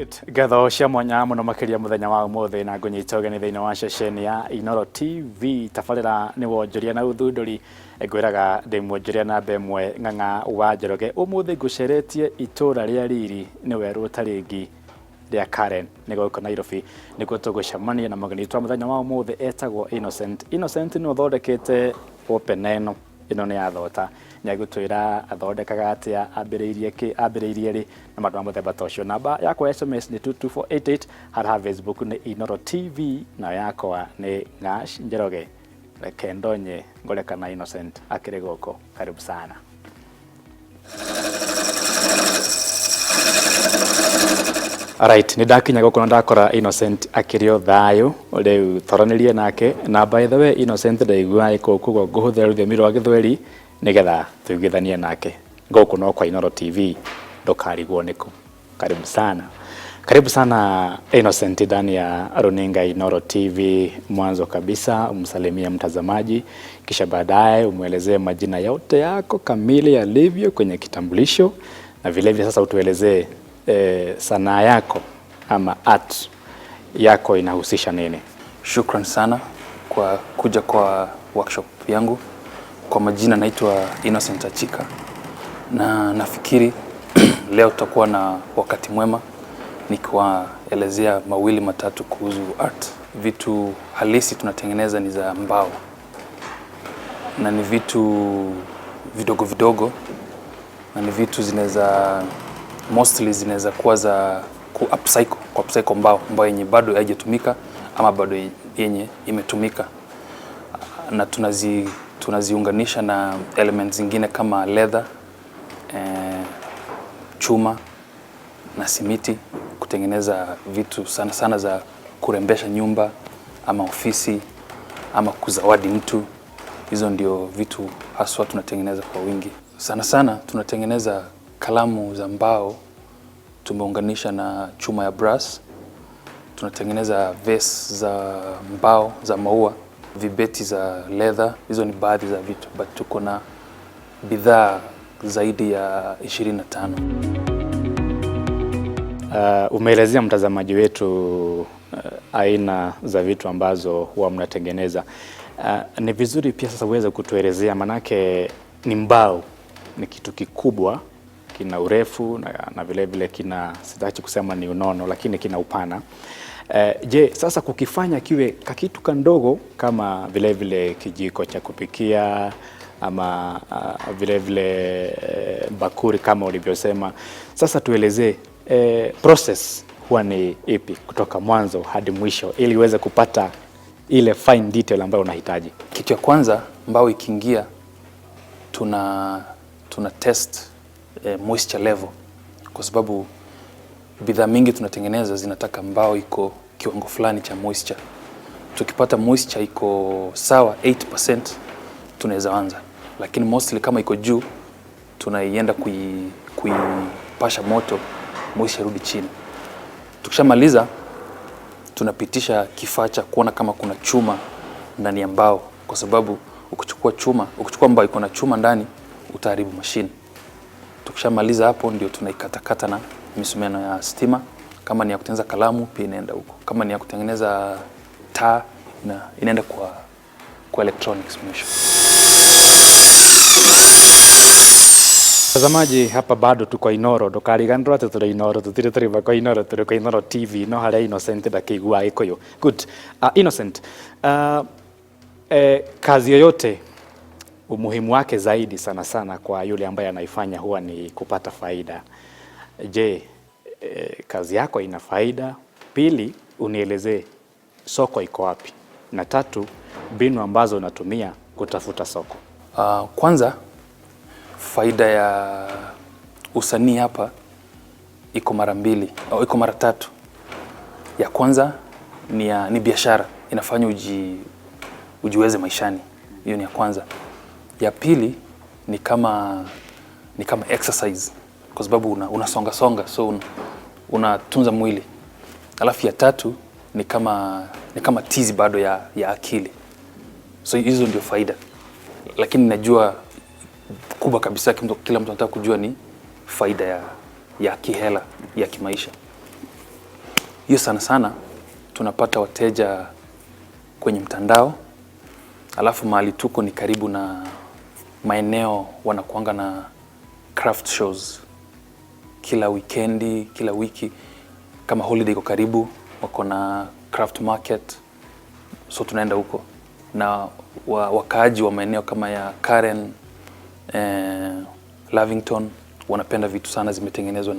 Good. Ngatho cia mwanya muno makiria muthenya wa umuthi na ngunyita ugeni thiini wa ceceni ya Inooro TV. Tabarira ni wonjoria na uthunduri, ngwiraga ndi mwonjoria namba ĩmwe Ng'ang'a wa Njoroge. Umuthi nguceretie itura ria riri ni weru utaringi ria Karen nĩ gũkũ Nairobi, nĩkuo tũgũcemania na mũgeni witũ wa mũthenya wa ũmũthĩ etagwo Innocent. Innocent nĩ ũthondekete open ĩno ĩno nĩ ya thota, nĩ agũtwĩra athondekaga atĩa, ambĩrĩirie kĩ, ambĩrĩirie rĩ na maũndũ ma mũthemba ta ũcio. Namba yakwa ya SMS nĩ 22488, harĩa Facebook nĩ Inooro TV, nayo yakwa nĩ Ng'ash Njoroge. Reke ndonye ngore kana Innocent akĩrĩ gũkũ. Karibu sana. Alright, nĩ ndakinya gũkũ na ndakora Innocent akĩrĩ o thayũ, rĩu twaranĩrie nake. Na by the way, Innocent ndaiguaga gĩkũyũ, koguo ngũhũthĩra rũthiomi rwa gĩthweri nĩgetha tũiguithanie nake. Gũkũ no kwa Inooro TV, ndũkarigwo nĩkũ. Karibu sana. Karibu sana Innocent ndani ya runinga Inooro TV. Mwanzo kabisa umsalimie mtazamaji, kisha baadaye umwelezee majina yote yako kamili yalivyo kwenye kitambulisho, na vilevile sasa utuelezee sanaa yako ama art yako inahusisha nini? Shukran sana kwa kuja kwa workshop yangu. Kwa majina naitwa Innocent Achika, na nafikiri leo tutakuwa na wakati mwema nikiwaelezea mawili matatu kuhusu art. Vitu halisi tunatengeneza ni za mbao na ni vitu vidogo vidogo, na ni vitu zinaweza mostly zinaweza kuwa za ku upcycle, ku upcycle mbao, mbao yenye bado haijatumika ama bado yenye imetumika, na tunaziunganisha na elements zingine kama leather, chuma na simiti kutengeneza vitu sana sana za kurembesha nyumba ama ofisi ama kuzawadi mtu. Hizo ndio vitu haswa tunatengeneza kwa wingi. Sana sana tunatengeneza kalamu za mbao tumeunganisha na chuma ya brass. Tunatengeneza vase za mbao za maua, vibeti za leather. Hizo ni baadhi za vitu, but tuko na bidhaa zaidi ya 25. Umeelezea mtazamaji wetu aina za vitu ambazo huwa mnatengeneza. Ni vizuri pia sasa uweze kutuelezea, manake ni mbao, ni kitu kikubwa, kina urefu na vile vile kina, sitaki kusema ni unono, lakini kina upana. Je, sasa kukifanya kiwe kakitu kandogo kama vile vile kijiko cha kupikia ama vile vile bakuri kama ulivyosema. Sasa tuelezee process huwa ni ipi kutoka mwanzo hadi mwisho ili uweze kupata ile fine detail ambayo unahitaji. Kitu ya kwanza, mbao ikiingia tuna test moisture level, kwa sababu bidhaa mingi tunatengeneza zinataka mbao iko kiwango fulani cha moisture. Tukipata moisture iko sawa 8% tunaweza anza, lakini mostly kama iko juu tunaienda kuipasha moto moisture rudi chini. Tukishamaliza tunapitisha kifaa cha kuona kama kuna chuma ndani ya mbao, kwa sababu ukichukua mbao iko na chuma ndani utaharibu mashine. Tukishamaliza hapo ndio tunaikatakata na misumeno ya stima. Kama ni ya kutengeneza kalamu pia inaenda huko, kama ni ya kutengeneza taa inaenda kwa electronics mwisho. Mtazamaji, hapa bado tuko Inooro, ndukariganirwo atĩ tũrĩ Inooro, tũtirĩ tũrĩ kwa Inooro, tũrĩ kwa Inooro TV, no harĩa Innocent ndakĩigua Gĩkũyũ. Good. Innocent, kazi yoyote umuhimu wake zaidi sana sana kwa yule ambaye anaifanya huwa ni kupata faida. Je, kazi yako ina faida? Pili, unielezee soko iko wapi? Na tatu, mbinu ambazo unatumia kutafuta soko. Kwanza faida ya usanii hapa iko mara mbili au iko mara tatu. Ya kwanza ni biashara, inafanya ujiweze maishani. Hiyo ni ya kwanza. Ya pili ni kama exercise, kwa sababu unasonga songa, so unatunza mwili. Alafu ya tatu ni kama tizi bado ya akili. So hizo ndio faida, lakini najua kubwa kabisa kila mtu anataka kujua ni faida ya kihela ya kimaisha. Hiyo sana sana tunapata wateja kwenye mtandao, alafu mahali tuko ni karibu na maeneo wanakuanga na craft shows kila wikendi, kila wiki. Kama holiday iko karibu, wako na craft market, so tunaenda huko na wakaaji wa maeneo kama ya Karen, Lavington wanapenda vitu sana zimetengenezwa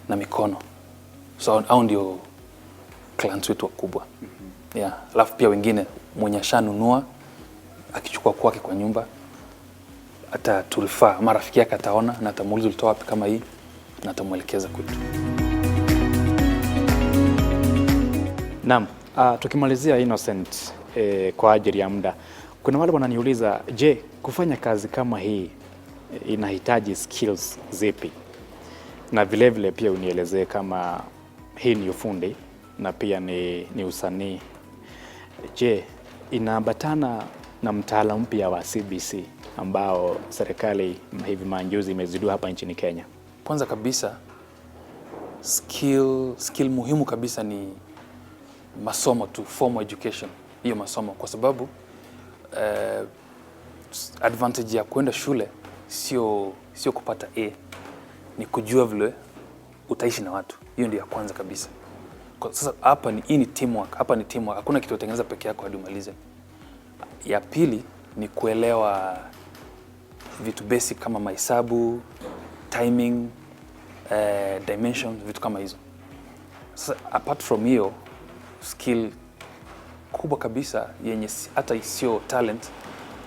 na mikono, so hao ndio clients wetu wakubwa. Yeah. Alafu pia wengine mwenye ashanunua akichukua kwake kwa nyumba ataturefer, marafiki yake ataona na atamuuliza ulitoa wapi kama hii, na atamwelekeza kwetu. Naam, tukimalizia Innocent, kwa ajili ya muda, kuna wale wananiuliza, je, kufanya kazi kama hii inahitaji skills zipi? Na vile vile pia unielezee kama hii ni ufundi na pia ni usanii. Je, inaambatana na mtaala mpya wa CBC ambao serikali hivi majuzi imezindua hapa nchini Kenya? Kwanza kabisa skill muhimu kabisa ni masomo tu, formal education, hiyo masomo, kwa sababu advantage ya kwenda shule sio kupata A, ni kujua vile utaishi na watu. Hiyo ndio ya kwanza kabisa. Kwa sasa hapa ni hii ni teamwork, hapa ni teamwork. Hakuna kitu utengeneza peke yako hadi umalize. Ya pili ni kuelewa vitu basic kama mahesabu, timing, dimension, vitu kama hizo. Sasa apart from hiyo skill kubwa kabisa yenye hata sio talent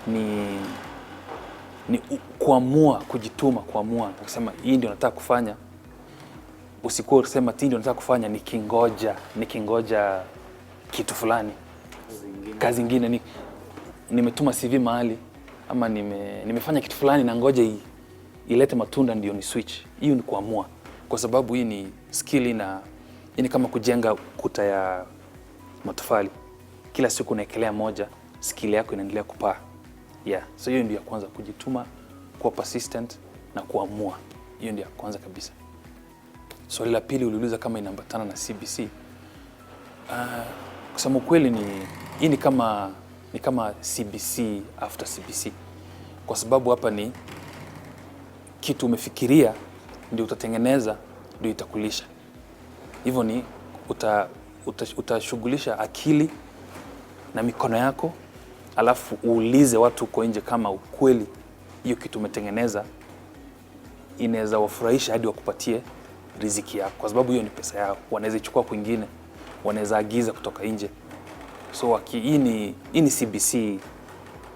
ni kuamua kujituma, kuamua kusema hii ndio nataka kufanya. Usikuwa usema hii ndio nataka kufanya nikingoja kitu fulani, kazi ingine, nimetuma CV mahali ama nimefanya kitu fulani na ngoja ilete matunda ndio ni switch. Hiyo ni kuamua, kwa sababu hii ni skill na hii ni kama kujenga kuta ya matofali. Kila siku unaekelea moja, skill yako inaendelea kupaa. Yeah. So hiyo ndio ya kwanza, kujituma, kuwa persistent na kuamua. Hiyo ndio ya kwanza kabisa. Swali la pili uliuliza kama inaambatana na CBC. Kusema ukweli ni hii ni kama CBC after CBC, kwa sababu hapa ni kitu umefikiria ndio utatengeneza ndio itakulisha. Hivyo ni utashughulisha akili na mikono yako, alafu uulize watu huko nje kama ukweli hiyo kitu umetengeneza inaweza wafurahisha hadi wakupatie riziki yako, kwa sababu hiyo ni pesa yao, wanaweza ichukua kwingine, wanaweza agiza kutoka nje. So hii ni CBC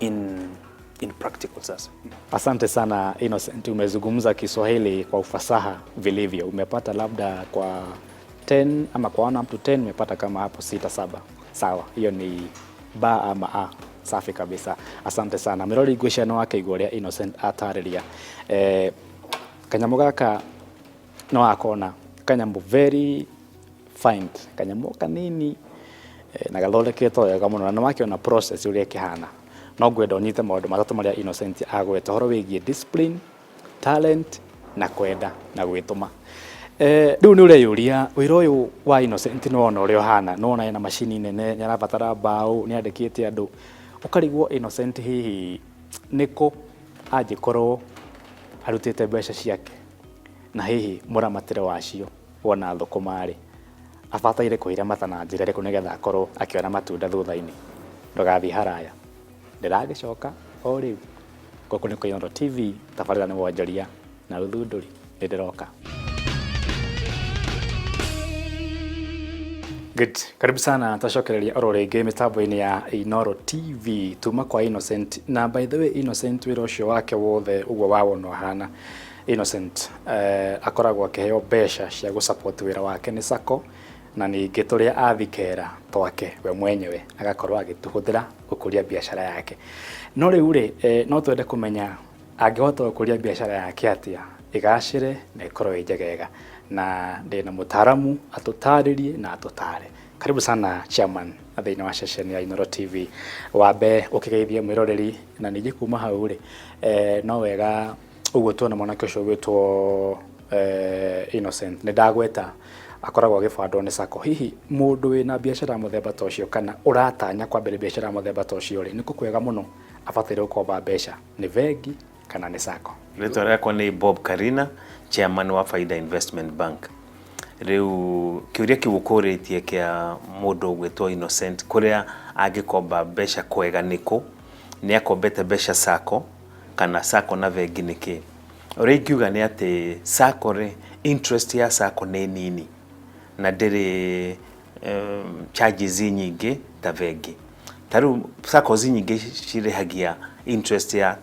in practical sasa. Asante sana Innocent, umezungumza Kiswahili kwa ufasaha vilivyo. Umepata labda kwa 10 ama kwa 1 up to 10 umepata kama hapo sita saba. Sawa, hiyo ni ba ama a. Safi kabisa. Asante sana. Mirori ngwĩciria wake igua ũrĩa Innocent atarĩria. Kanyamũ gaka no wakona kanyamũ very fine, kanyamũ kanini na gathondeketwo wega mũno na nĩwakĩona process ũrĩa ĩkĩhana. No ngwenda ũnyite maũndũ matatũ marĩa Innocent agweta ũhoro wĩgiĩ discipline, talent na kwenda na gwĩtũma. Rĩu nĩ ũreyũria wĩra ũyũ wa Innocent nĩ wona ũrĩa ũhana, nĩ wona ena macini nene, nĩ arabatara mbaũ, nĩ andĩkĩte andũ, ũkarigwo Innocent hihi nĩkũ angĩkorwo arutĩte mbeca ciake na hihi mũramatĩre wacio wona thũkũma rĩ, abataire kwĩramata na njĩra ĩrĩkũ nĩgetha akorwo akĩona matunda thutha-inĩ. Ndũgathiĩ haraya, ndĩragĩcoka o rĩu. Gũkũ nĩ kwa TV, tabarĩra nĩ wonjoria na ũthundũri, nĩ ndĩroka. Good. Karibu sana tacokereria oro rĩngĩ mĩtambo-inĩ ya Inooro TV tuma kwa Innocent. Na by the way, Innocent wĩra ũcio wake wothe ũguo wawona ũhana, Innocent akoragwo akĩheo mbeca cia gũ-support wĩra wake nĩ sacco, na ningĩ tũrĩa athikera twake we mwenyewe agakorwo agĩtũhũthĩra gũkũria biacara yake. No rĩu rĩ, no twende kũmenya angĩhota gũkũria biacara yake atĩa ĩgacĩre na ĩkorwo ĩ njegega, na ndĩna mũtaaramu atũtarĩrie na atũtare. Karibu sana chairman thĩinĩ wa ceceni ya Inooro TV. Wambe ũkĩgeithie mwĩroreri, na ningĩ kuma hau rĩ, no wega ũguo tuona mwanake ũcio ũgwĩtwo Innocent, nĩ ndagweta Akoragwo agĩbandwo nĩ sacco. Hihi mũndũ wĩna biacara mũthemba ta ũcio kana ũratanya kwambĩrĩria biacara mũthemba ta ũcio rĩ, nĩkũ kwega mũno abataire gũkomba mbeca, nĩ bengi kana nĩ sacco? Rĩtwa rĩakwa nĩ Bob Karina, chairman wa Faida Investment Bank. Rĩu kĩũria kĩu ũkũrĩtie kĩa mũndũ ũgwĩtwo Innocent, kũrĩa angĩkomba mbeca kwega nĩkũ, nĩ akombete mbeca sacco kana sacco na bengi nĩkĩ? Ũrĩa ingiuga nĩ atĩ sacco rĩ, interest ya sacco nĩ nini na ndĩrĩ charges nyingĩ ta bengi. Ta rĩu saccos nyingĩ cirĩhagia interest ya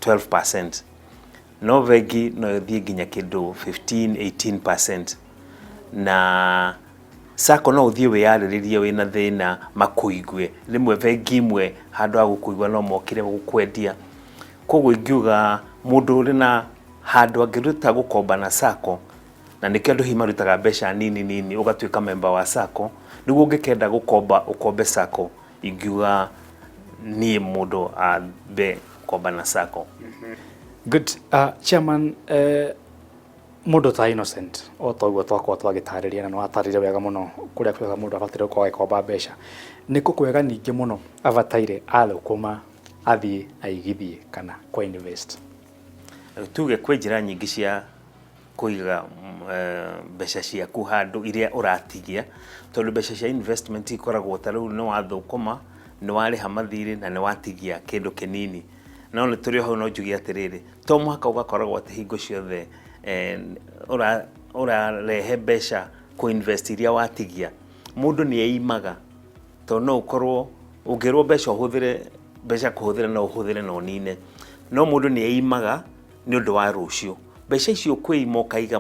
12%, no bengi no ĩthiĩ nginya kĩndũ 15 18%. Na sacco no ũthiĩ wĩyarĩrĩrie wĩna thĩna makũigue. Rĩmwe bengi imwe handũ ha gũkũigua no mokire gũkwendia. Koguo ingiuga mũndũ ũrĩ na handũ angĩruta gũkomba na sacco, na nĩkĩo andũ hihi marutaga mbeca nini nini ũgatuĩka member wa sacco, nĩguo ũngĩkenda gũkomba ũkombe sacco. Ingiuga niĩ mũndũ ambe gũkomba na sacco. Good. Chairman, mũndũ ta Innocent, o ta ũguo twakorwo twagĩtarĩria na nĩwatarĩria wega mũno kũrĩa kwega mũndũ abataire gũkorwo agĩkomba mbeca, nĩkũ kwega ningĩ mũno abataire athũkũma athiĩ aigithie kana kũ invest? Tuge kwĩ njĩra nyingĩ cia kũiga mbeca ciaku handũ iria ũratigia, tondũ mbeca cia investment ikoragwo ta rĩu nĩ wathũkũma, nĩ warĩha mathirĩ na nĩ watigia kĩndũ kĩnini. No nĩ tũrĩ o hau, no njuge atĩrĩrĩ, to mũhaka ũgakoragwo atĩ hingo ciothe ũrarehe mbeca kũ invest iria watigia. Mũndũ nĩ eimaga, tondũ no ũkorwo ũngĩrwo mbeca ũhũthĩre, mbeca kũhũthĩra no ũhũthĩre na ũnine, no mũndũ nĩ eimaga nĩ ũndũ wa rũciũ. Mbeca icio kwĩima ũkaiga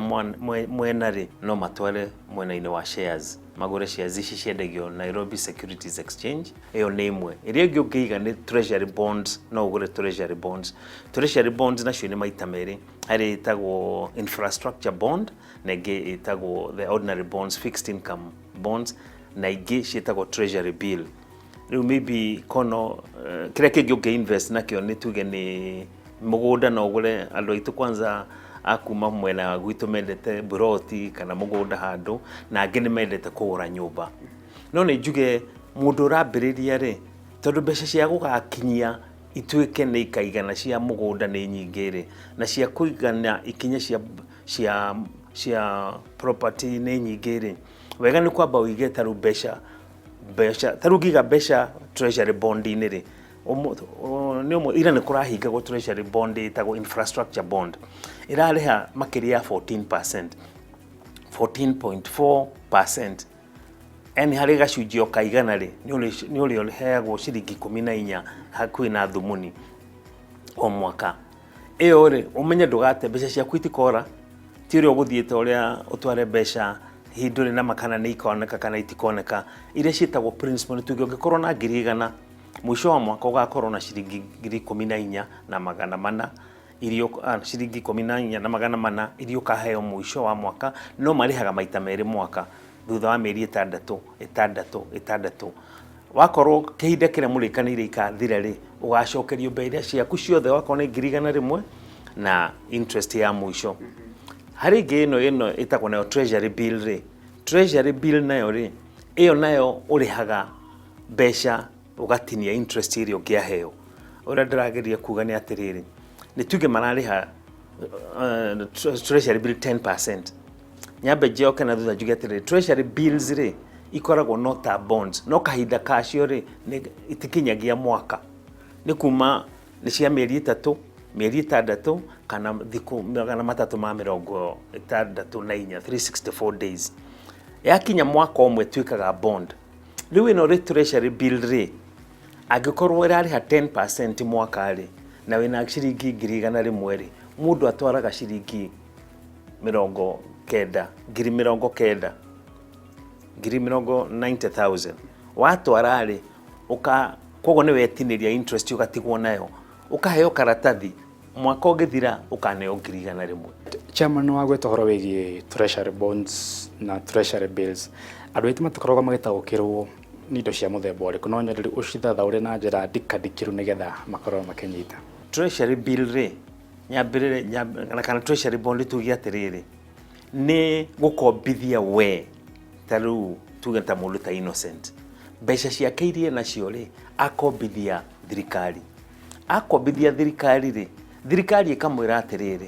mwena rĩ, no matware mwena-inĩ wa shares, magũre shares ici ciendagio Nairobi Securities Exchange. Ĩyo nĩ ĩmwe. Ĩrĩa ĩngĩ ũngĩiga nĩ treasury bonds. No ũgũre treasury bonds. Treasury bonds nacio nĩ maita merĩ, harĩ ĩtagwo infrastructure bond na ĩngĩ ĩtagwo the ordinary bonds, fixed income bonds, na ingĩ ciĩtagwo treasury bill. Rĩu maybe kono kĩrĩa kĩngĩ ũngĩ invest nakĩo nĩ tuge nĩ mũgũnda. No ũgũre, andũ aitũ kwanza a kuma mwena wa gwitũ mendete buroti kana mũgũnda handũ, na angĩ nĩ mendete kũgũra nyũmba. No nĩ njuge mũndũ ũrambĩrĩria rĩ, tondũ mbeca cia gũgakinyia ituĩke nĩ ikaigana cia mũgũnda nĩ nyingĩ rĩ, na cia kũigana ikinye cia property nĩ nyingĩ rĩ, wega nĩ kwamba ũige ta rĩu mbeca ta rĩu ũngĩiga mbeca treasury bond-inĩ rĩ, nĩ ũmwe ira nĩ kũrahingagwo treasury bond ĩtagwo infrastructure bond, ĩrarĩha makĩria ya 14%, 14.4%. Yani harĩ gacunjĩ o ka igana rĩ, nĩ ũrĩa ũheagwo ciringi 14 hakuhĩ na thumuni o mwaka. Ĩyo rĩ, ũmenye ndũgate mbeca ciaku, itikora. Ti ũrĩa ũgũthiĩte ũrĩa ũtware mbeca hihi ndũrĩ na makana nĩ ikoneka kana itikoneka. Iria ciĩtagwo principal, nĩ tuge ũngĩkorwo na 100,000, mũico wa mwaka ũgakorwo na ciringi 14,400 iria ciringi 14,400 iria ũkaheo mũico wa mwaka. No marĩhaga maita merĩ mwaka, thutha wa mĩeri 6, 6, 6. Wakorwo kĩhinda kĩrĩa mũrĩkanĩire ikathira rĩ, ũgacokerio mbeca ciaku ciothe, wakorwo nĩ 100,000 na interest ya mũico. Harĩ ĩngĩ ĩno ĩtagwo nayo treasury bill rĩ, treasury bill nayo rĩ, ĩyo nayo ũrĩhaga mbeca ũgatinia interest ĩrĩa ũngĩaheo. Ũrĩa ndĩrageria kuga nĩ atĩrĩrĩ, nĩ tuge mararĩha treasury bill 10%. Nyambe njoke na thutha njuge atĩrĩrĩ, treasury bills rĩ, ikoragwo no ta bonds, no kahinda kacio rĩ itikinyagia mwaka, nĩ kuma nĩ cia mĩeri 3, mĩeri 6 kana thikũ 364, 364 days. Yakinya mwaka ũmwe ĩtuĩkaga bond. Rĩu ĩno rĩ, treasury bill rĩ, angĩkorwo ĩrarĩha 10% mwaka rĩ, na wĩna ciringi 100,000 rĩ, mũndũ atwaraga ciringi 90, 90,000, ngiri mĩrongo 90,000 watwara rĩ, ũka koguo nĩ wetinĩria interest ũgatigwo nayo, ũkaheo karatathi mwaka ũgĩthira ũkaneo 100,000. Chairman, wa gweta ũhoro wĩgiĩ treasury bonds na treasury bills, andũ aitũ matikoragwo magĩtaũkĩrwo nĩ indo cia mũthemba ũrĩkũ. No nyende rĩu ũcithathaũre na njĩra ndikandikĩru nĩgetha makorwo makĩnyita. Treasury bill rĩ, nyambĩrĩre kana treasury bond, tuge atĩrĩrĩ, Nĩ gũkombithia we ta rĩu tuge ta mũndũ ta Innocent, mbeca ciake iria nacio rĩ, akombithia thirikari. Akombithia thirikari rĩ, thirikari ĩkamwĩra atĩrĩrĩ,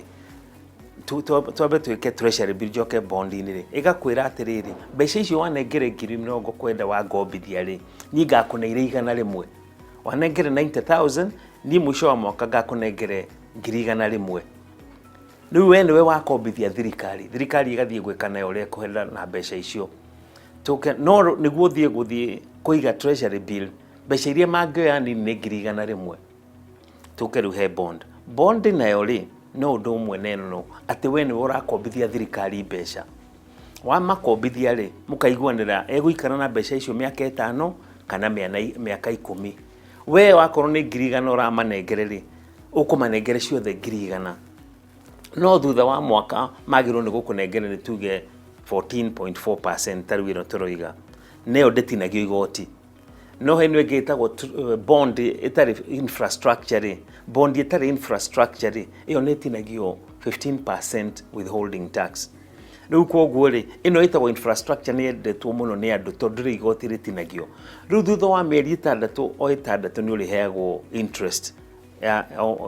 twambe twĩke treasury bill, njoke bond-inĩ rĩ, ĩgakwĩra atĩrĩrĩ, mbeca icio wanengere 90,000 wangombithia rĩ, niĩ ngakũneire 100. Wanengere 90,000, niĩ mũico wa mwaka ngakũnengere 100,000. Rĩu we nĩwe wakombithia thirikari, thirikari ĩgathiĩ gwĩka nayo ũrĩa ĩkwenda na mbeca icio. Tũke no nĩguo ũthiĩ gũthiĩ kũiga treasury bill, mbeca iria mangĩoya nini nĩ 100,000. Tũke rĩu he bond. Bond nayo rĩ, no ũndũ ũmwe na ĩno, atĩ we nĩwe ũrakombithia thirikari mbeca. Wamakombithia rĩ, mũkaiguanĩra egũikara na mbeca icio mĩaka 5 kana mĩaka 10. We wakorwo nĩ 100,000 ũramanengere rĩ, ũkũmanengere ciothe 100,000. No thutha wa mwaka magĩrĩirwo nĩ gũkũnengera nĩ tuge 14.4% ta rĩu ĩno tũroiga, nayo ndĩtinagio igoti. No he ĩno ĩngĩ ĩtagwo bond ĩtarĩ infrastructure rĩ, bond ĩtarĩ infrastructure rĩ, ĩyo nĩ ĩtinagio 15% withholding tax. Rĩu koguo rĩ, ĩno ĩtagwo infrastructure nĩ yendetwo mũno nĩ andũ tondũ rĩ igoti rĩtinagio. Rĩu thutha wa mĩeri 6 o 6 nĩ ũrĩheagwo interest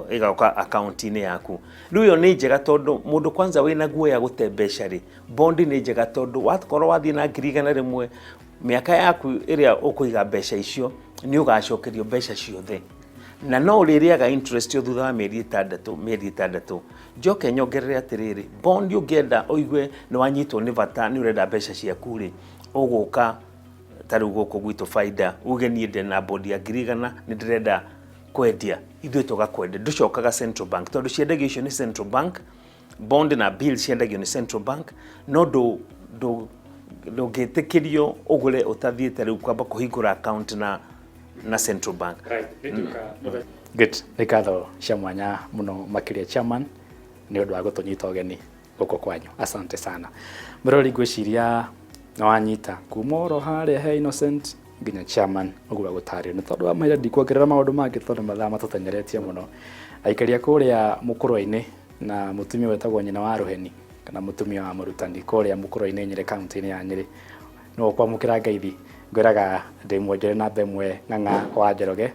ĩgoka akaunti-inĩ yaku. Rĩu ĩyo nĩ njega tondũ mũndũ kwanza wĩna guoya gũte mbeca rĩ, bond nĩ njega tondũ wakorwo wathiĩ na 100,000, mĩaka yaku ĩrĩa ũkũiga mbeca icio nĩ ũgacokerio mbeca ciothe, na no ũrĩrĩaga interest o thutha wa mĩeri 6, mĩeri 6. Njoke nyongerere atĩrĩrĩ, bond ũngĩenda ũigue nĩ wanyitwo nĩ bata, nĩ ũrenda mbeca ciaku rĩ, ũgũka ta rĩu gũkũ gwitũ Faida, uge niĩ ndĩna bond ya 100,000, nĩ ndĩrenda kwendia, ithuĩ tũgakwendia. Ndũcokaga Central Bank tondũ ciendagio icio nĩ Central Bank. Bond na bill ciendagio nĩ Central Bank, no ndũngĩtĩkĩrio ũgũre ũtathiĩte rĩu kwamba kũhingũra account na Central Bank. Good. Nĩ ngatho cia mwanya mũno makĩria, chairman, nĩ ũndũ wa gũtũnyita ũgeni gũkũ kwanyu. Asante sana. Mũrori, ngwĩciria nĩ wanyita kuma oro harĩa he Innocent nginya chairman ũguo agũtarĩrio. Nĩ tondũ wa mahinda ndikuongerera maũndũ mangĩ tondũ mathaa matũtenyeretie mũno. Aikaria kũrĩa mũkũrwe-inĩ na mũtumia wĩtagwo nyina wa rũheni kana mũtumia wa mũrutani kũrĩa mũkũrwe-inĩ Nyĩrĩ, kaunti-inĩ ya Nyĩrĩ, no ũkwamũkĩra ngeithi. Ngwĩraga ndĩ mwonjore namba 1 Ng'ang'a wa Njoroge,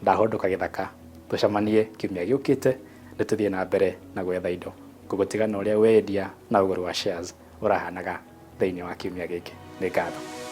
ndahũndũka gĩthaka. Tũcemanie kiumia gĩũkĩte nĩ tũthiĩ na mbere na gwetha indo ngũgũtiga na ũrĩa wendia na ũgũri wa shares ũrahanaga thĩinĩ wa kiumia gĩkĩ. Nĩ ngatho.